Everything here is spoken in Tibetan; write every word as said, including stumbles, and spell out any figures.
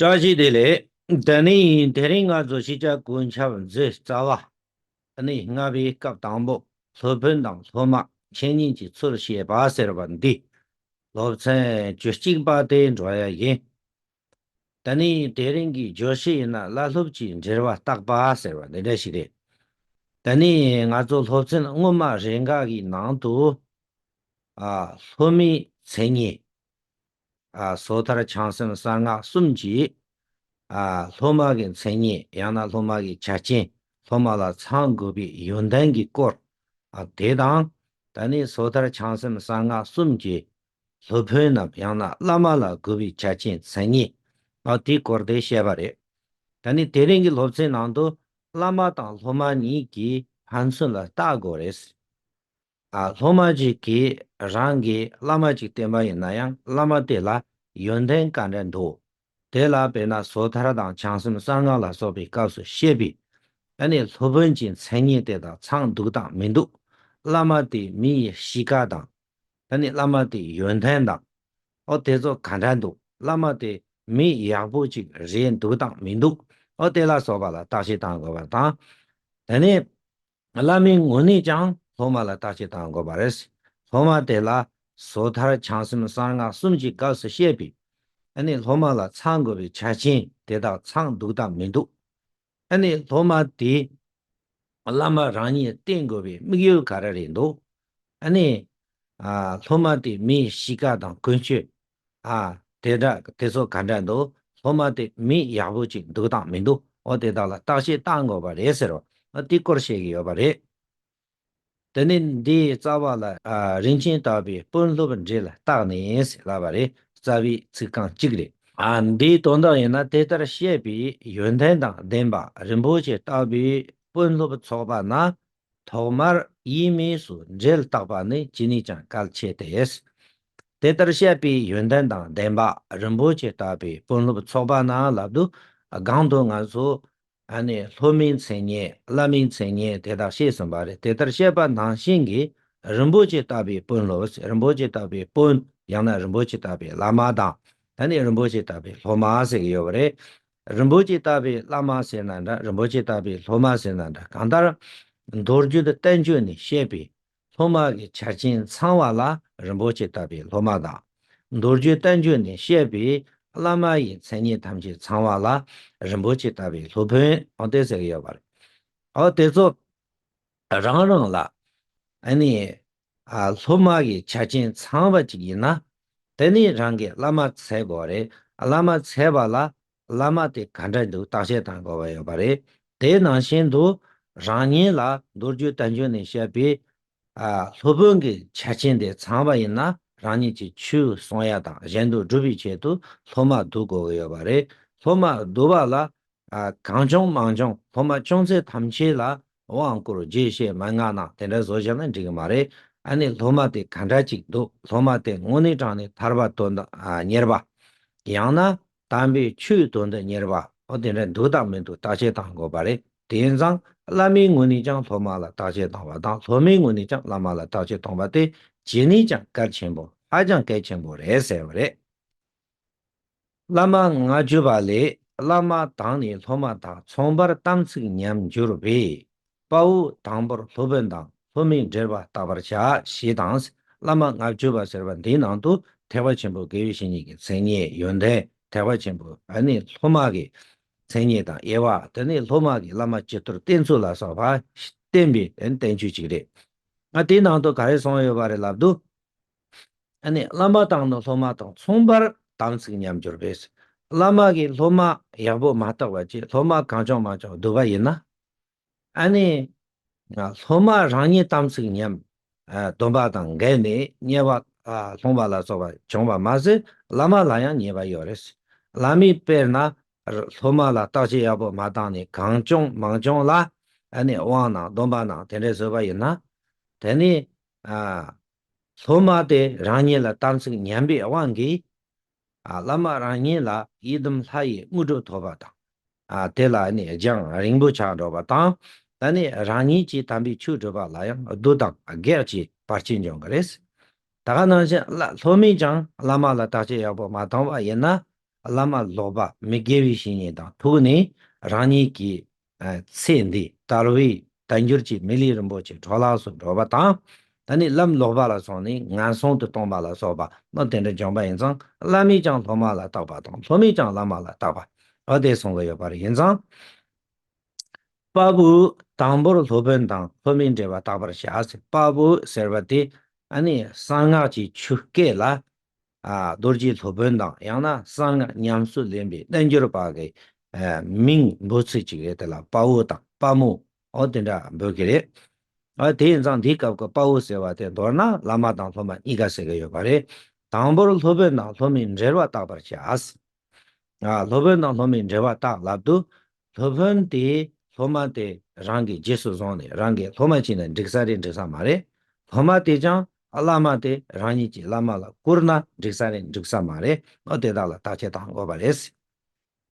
བཀྲ་ཤིས་བདེ་ལེགས། དེ་ནས་དེ་རིང་ང་ཚོ་ཤེས་བྱ་གོ་ཁྱབ་མཛོད་རྩ་བ། ཨ་ནི་ལྔ་པའི་སྐབས་དང་པོ། སློབ་དཔོན་དང་སློབ་མ་འཆད་ཉན་གྱི་ཚུལ་བཤད་པ་ཟེར་བ་འདི། སློབ་ཚན་བཅུ་གཅིག་པ་དེ་འགྲོ་ཡ་ཡིན། དེ་ནས་དེ་རིང་གི་བརྗོད་གཞི་ཡིན་ན། བླ་སློབ་ཀྱི་འབྲེལ་བ་བརྟག་པ་ཟེར་བ་འདི་འདྲ་ཞིག་རེད། དེ་ནས་ང་ཚོ་སློབ་ཚན་སྔོན་མ་རེ་འགའ་གི་ནང་དུ། ཨ། སློབ་མའི་མཚན་ཉིད། ཨ། སོ་ཐར་བྱང་སེམས་གསང་སྔགས་གསུམ་གྱི། ཨ། སློབ་མ་གི་མཚན་ཉིད། ཡང་ན་སློབ་མ་གི་ཆ་རྐྱེན། སློབ་མ་ལ་ཚང་དགོས་པའི་ཡོན་ཏན་གྱི་སྐོར། ཨ། དེ་དང་། ད་ནི་སོ་ཐར་བྱང་སེམས་གསང་སྔགས་གསུམ་གྱི་སློབ་དཔོན་ནམ་ཡང་ན་བླ་མ་ལ་དགོས་པའི་ཆ་རྐྱེན་མཚན་ཉིད། ཨ། དེའི་སྐོར་དེ་བཤད་པ་རེད། ད་ནི་དེ་རིང་གི་སློབ་ཚན་ནང་དུ་བླ་མ་དང་སློབ་མ་གཉིས་ཀྱི་ཕན་ཚུན་ལ་བལྟ་དགོས་རེད། ཨ། སློབ་མ་ཅིག་གིས་རང་གི་བླ་མ་ཅིག་བསྟེན་པ་ཡིན་ན་ཡང་། བླ་མ་དེ་ལ་ཡོན་ཏན་ག་འདྲ་འདུག་དེ་ལ་དཔེར་ན་སོ་ཐར་དང་བྱང་སེམས་གསང་སྔགས་ལ་སོགས་པའི་སྐབས་སུ་བཤད་པའི། ཨ་ནི་སློབ་དཔོན་གྱི་མཚན་ཉིད་དེ་དག་ཚང་འདུག་དང་མི་འདུག་བླ་མ་དེ་མི་ཡི་གཤིས་ཀ་དང་། ཨ་ནི་བླ་མ་དེའི་ཡོན་ཏན་དང་། ཨོ་དེ་ཚོ་ག་འདྲ་འདུག་བླ་མ་དེ་མི་ཡག་པོ་ཅིག་རེད་འདུག་དང་མི་འདུག་ཨོ་དེ་ལ་སོགས་པ་ལ་བརྟག་དཔྱད་བཏང་དགོས་པ་དང་། དེ་ནས། བླ་མའི་ངོས་ནས་ཀྱང་སློབ་མ་ལ་བརྟག་དཔྱད་བཏང་དགོས་པ་རེད། སློབ་མ་དེ་ལ་སོ་ཐར་བྱང་སེམས་གསང་སྔགས་གསུམ་གྱི་སྐབས་སུ་བཤད་པའི། ཨ་ནི་སློབ་མ་ལ་ཚང་དགོས་པའི་ཆ་རྐྱེན་དེ་དག་ཚང་འདུག་དང་མི་འདུག་ཨ་ནི་སློབ་མ་དེ་བླ་མ་རང་ཉིད་བསྟེན་དགོས་པའི་དམིགས་ཡུལ་ག་རེ་རེད་འདུག་ཨ་ནི། ཨ། སློབ་མ་དེ་མིའི་གཤིས་ཀ་དང་ཀུན་སྤྱོད། ཨ། དེ་འདྲ་དེ་ཚོ་ག་འདྲ་འདུག་སློབ་མ་དེ་མི་ཡག་པོ་ཅིག་འདུག་དང་མི་འདུག་འོ་དེ་དག་ལ་བརྟག་དཔྱད་བཏང་དགོས་པ་རེད་ཟེར་རོ། ཨ། དེ་སྐོར་བཤད་ཀྱི་ཡོད་པ་རེད། དེ་ནས་འདིའི་རྩ་བ་ལ། ཨ། རིན་ཆེན་བརྟག་པའི་དཔོན་སློབ་འབྲེལ་བརྟགས་ནས་ཟེར་ལབ་པ་རེད། རྩ་བའི་ཚིག་རྐང་གཅིག་རེད། ཨ། འདིའི་དོན་དག་ཡིན་ན། དེ་ལྟར་བཤད་པའི་ཡོན་ཏན་དང་ལྡན་པ་རིན་པོ་ཆེ་བརྟག་པའི་དཔོན་སློབ་ཚོགས་པ་ན། ཐོག་མར་ཡིད་མོས་སུ་འབྲེལ་བརྟག་པ་ནི་ཇི་ནས་ཀྱང་གལ་ཆེ་སྟེ། དེ་ལྟར་བཤད་པའི་ཡོན་ཏན་དང་ལྡན་པ་རིན་པོ་ཆེ་བརྟག་པའི་དཔོན་སློབ་ཚོགས་པ་ན་ལབ་དུས། གང་དུ་ང་ཚོ། ཨ་ནི་སློབ་མའི་མཚན་ཉིད། བླ་མའི་མཚན་ཉིད་དེ་དག་བཤད་ཟིན་པ་རེད། དེ་ལྟར་བཤད་པ་ནང་བཞིན་གྱི་རིན་པོ་ཆེ་བརྟག་པའི་དཔོན་སློབ། རིན་པོ་ཆེ་བརྟག་པའི་དཔོན། ཡང་ན་རིན་པོ་ཆེ་བརྟག་པའི་བླ་མ་དང་། ད་ནི་རིན་པོ་ཆེ་བརྟག་པའི་སློབ་མ་ཟེར་གྱི་ཡོད་པ་རེད། རིན་པོ་ཆེ་བརྟག་པའི་བླ་མ་ཟེར་ན་འདྲ། རིན་པོ་ཆེ་བརྟག་པའི་སློབ་མ་ཟེར་ན་འདྲ། གང་ལྟར། མདོ་རྒྱུད་བསྟན་བཅོས་ནས་བཤད་པའི་སློབ་མ་གི་ཆ་རྐྱེན་ཚང་བ་ལ་རིན་པོ་ཆེ་བརྟག་པའི་སློབ་མ་དང་། མདོ་རྒྱུད་བསྟན་བཅོས་ནས་བཤད་པའི་བླ་མ་ཡི་མཚན་ཉིད་ཐམས་ཅད་ཚང་བ་ལ་རིན་པོ་ཆེ་བརྟག་པའི་སློབ་དཔོན། འོ་དེ་ཟེར་གྱི་ཡོད་པ་རེད། འོ་དེ་ཚོ་རང་རང་ལ། ཨ་ནི། ཨ། སློབ་མ་གི་ཆ་རྐྱེན་ཚང་བ་ཅིག་ཡིན་ན། དེ་ནི་རང་གི་བླ་མ་འཚོལ་དགོས་རེད། བླ་མ་འཚོལ་བ་ལ་བླ་མ་དེ་ག་འདྲ་འདུག་བརྟག་དཔྱད་བཏང་དགོས་པ་ཡོད་པ་རེད། དེ་ནང་བཞིན་དུ་རང་ཉིད་ལ་མདོ་རྒྱུད་བསྟན་བཅོས་ནས་བཤད་པའི། ཨ། སློབ་དཔོན་གྱི་ཆ་རྐྱེན་དེ་ཚང་བ་ཡིན་ན། རང་ཉིད་ཀྱི་ཆོས་གསུང་ཡ་དང་གཞན་དོན་སྒྲུབ་པའི་ཆེད་དུ་སློབ་མ་བསྡུ་དགོས་ཀྱི་ཡོད་པ་རེད། སློབ་མ་བསྡུ་བ་ལ། ཨ། གང་བྱུང་མང་བྱུང་སློབ་མ་བྱུང་ཚད་ཐམས་ཅད་ལ་དབང་བསྐུར་རྒྱས་བཤད་མན་ངག་གནང་དེ་འདྲ་བཟོ་བཞག་ན་འགྲིག་གི་མ་རེད། ཨ་ནི་སློབ་མ་དེ་ག་འདྲ་ཅིག་འདུག་སློབ་མ་དེ་དངོས་གནས་དྲང་གནས་ཐར་པ་དོན་དུ། ཨ། གཉེར་བ། ཡང་ན་དམ་པའི་ཆོས་དོན་དུ་གཉེར་བ། འོ་དེ་འདྲ་འདུག་དང་མི་འདུག་བརྟག་དཔྱད་བཏང་དགོས་པ་རེད། དེ་ཡིན་ཙང་བླ་མའི་ངོས་ནས་ཀྱང་སློབ་མ་ལ་བརྟག་དཔྱད་བཏང་བ་དང་། སློབ་མའི་ངོས་ནས་ཀྱང་བླ་མ་ལ་བརྟག་དཔྱད་བཏང་བ་དེ་ཇི་ནས་ཀྱང་གལ་ཆེན་པོ། ཧ་ཅང་གལ་ཆེན་པོ་རེད་ཟེར་བ་རེད། བླ་མ་ལྔ་བཅུ་པ་ལས། བླ་མ་དང་ནི་སློབ་མ་དག་མཚུངས་པར་དམ་ཚིག་ཉམས་གྱུར་པས། དཔའ་བོ་དང་པོར་སློབ་དཔོན་དང་སློབ་མའི་འབྲེལ་བ་བརྟག་པར་བྱ། ཞེས་དང་། བླ་མ་ལྔ་བཅུ་པ་ཟེར་བ་འདིའི་ནང་དུ་ཐེག་པ་ཆེན་པོ་དགེ་བའི་བཤེས་གཉེན་གྱི་མཚན་ཉིད་ཡོན་ཏན་ཐེག་པ་ཆེན་པོ། ཨ་ནི་སློབ་མ་གི་མཚན་ཉིད་དང་དབྱེ་བ། དེ་ནི་སློབ་མ་གི་བླ་མ་བྱི་དོར་བསྟེན་ཚུལ་ལ་སོགས་པ་བསྟན་པའི་བསྟན་བཅོས་ཅིག་རེད། ཨ། དེའི་ནང་དུ་ག་རེ་གསུངས་ཡོད་པ་རེད་ལབ་དུས། ཨ་ནི་བླ་མ་དང་ནི་སློབ་མ་དག་མཚུངས་པར་དམ་ཚིག་ཉམས་གྱུར་པས། བླ་མ་གིས་སློབ་མ་ཡག་པོ་མ་བརྟགས་པ་བྱས། སློབ་མ་གང་བྱུང་མང་བྱུང་བསྡུ་བ་ཡིན་ན། ཨ་ནི་སློབ་མ་རང་ཉིད་དམ་ཚིག་ཉམས། ཨ། སྡོམ་པ་དང་འགལ་ནས་ཉེས་པ། ཨ། སློང་བ་ལ་སོགས་པ་བྱུང་བ་མ་ཟད། བླ་མ་ལ་ཡང་ཉེས་པ་ཡོད་རེད། བླ་མས་དཔེར་ན་སློབ་མ་ལ་བརྟག་དཔྱད་ཡག་པོ་མ་བཏང་ནས་གང་བྱུང་མང་བྱུང་ལ། ཨ་ནི་དབང་གནང་། སྡོམ་པ་གནང་། དེ་འདྲ་བཟོས་པ་ཡིན་ན། དེ་ནི། ཨ། སློབ་མ་དེ་རང་ཉིད་ལ་དམ་ཚིག་ཉམས་པའི་དབང་གིས། ཨ། བླ་མ་རང་ཉིད་ལ་ཡི་དམ་ལྷ་ཡི་དངོས་གྲུབ་ཐོབ་པ་དང་། ཨ། དེ་ལ་ནི་རྒྱང་རིང་པོ་ཆགས་འགྲོ་བ་དང་། ད་ནི་རང་ཉིད་ཀྱིས་དམ་པའི་ཆོས་སྒྲུབ་པ་ལ་ཡང་བདུད་དང་བགེགས་ཀྱི་བར་ཆད་འབྱུང་གི་རེད། ད་ག་ནང་བཞིན་བླ། སློབ་མས་ཀྱང་བླ་མ་ལ་བརྟག་དཔྱད་ཡག་པོ་མ་བཏང་བ་ཡིན་ན། བླ་མ་ལོག་པ་མི་དགེ་བའི་བཤེས་གཉེན་དང་ཐུག་ནས་རང་ཉིད་ཀྱི་ཨ་ཚེ་འདི་དལ་བའི་དལ་འབྱོར་གྱི་མི་ལུས་རིན་པོ་ཆེ་འཕྲོ་བརླག་སུ་འགྲོ་བ་དང་། ད་ནི་ལམ་ལོག་པ་ལ་སོང་ནས་ངན་སོང་དུ་ལྟུང་བ་ལ་སོགས་པ་ནི་དེ་འདྲ་བྱུང་བ་ཡིན་ཙང་། བླ་མས་ཀྱང་སློབ་མ་ལ་བརྟག་པ་དང་། སློབ་མས་ཀྱང་བླ་མ་ལ་བརྟག་པ། འོ་དེ་གསུང་གི་ཡོད་པ་རེད། ཡིན་ཙང་། དཔའ་བོས་དང་པོར་སློབ་དཔོན་དང་སློབ་མའི་འབྲེལ་བ་བརྟག་པར་བྱ། དཔའ་བོ་ཟེར་བ་དེ་ཨ་ནི་གསང་སྔགས་ཀྱི་ཆོས་སྐད་ལ། ཨ་རྡོ་རྗེ་སློབ་དཔོན་དང་། ཡང་ན་གསང་སྔགས་ཉམས་སུ་ལེན་པའི་རྣལ་འབྱོར་པ་གི་ཨ་མིང་འབོད་ཚུལ་ཅིག་རེད། དེ་ལ་དཔའ་བོ་དང་དཔའ་མོ་འོ་དེ་འདྲ་འབོད་ཀྱི་རེད། ཨ་དེ་ཡིན་ཙང་འདིའི་སྐབས་ཀྱི་དཔའ་བོ་ཟེར་བ་དེ་མདོར་ན་བླ་མ་དང་སློབ་མ་གཉིས་ཀ་ཟེར་གྱི་ཡོད་པ་རེད། དང་པོར་སློབ་དཔོན་དང་སློབ་མའི་འབྲེལ་བ་བརྟག་པར་བྱ། ཨ་སློབ་དཔོན་དང་སློབ་མའི་འབྲེལ་བ་བརྟག་ལབ་དུས། སློབ་དཔོན་དེས་སློབ་མ་དེ་རང་གི་རྗེས་སུ་བཟུང་ནས་རང་གི་སློབ་མ་བྱས་ན་འགྲིག་ས་རེད། འགྲིག་ས་མ་རེད། སློབ་མ་དེས་ཀྱང་བླ་མ་དེ་རང་ཉིད་ཀྱི་བླ་མ་ལ་བཀུར་ན་འགྲིག་ས་རེད། འགྲིག་ས་མ་རེད། འོ་དེ་དག་ལ་བརྟག་དཔྱད་བཏང་དགོས་པ་རེད།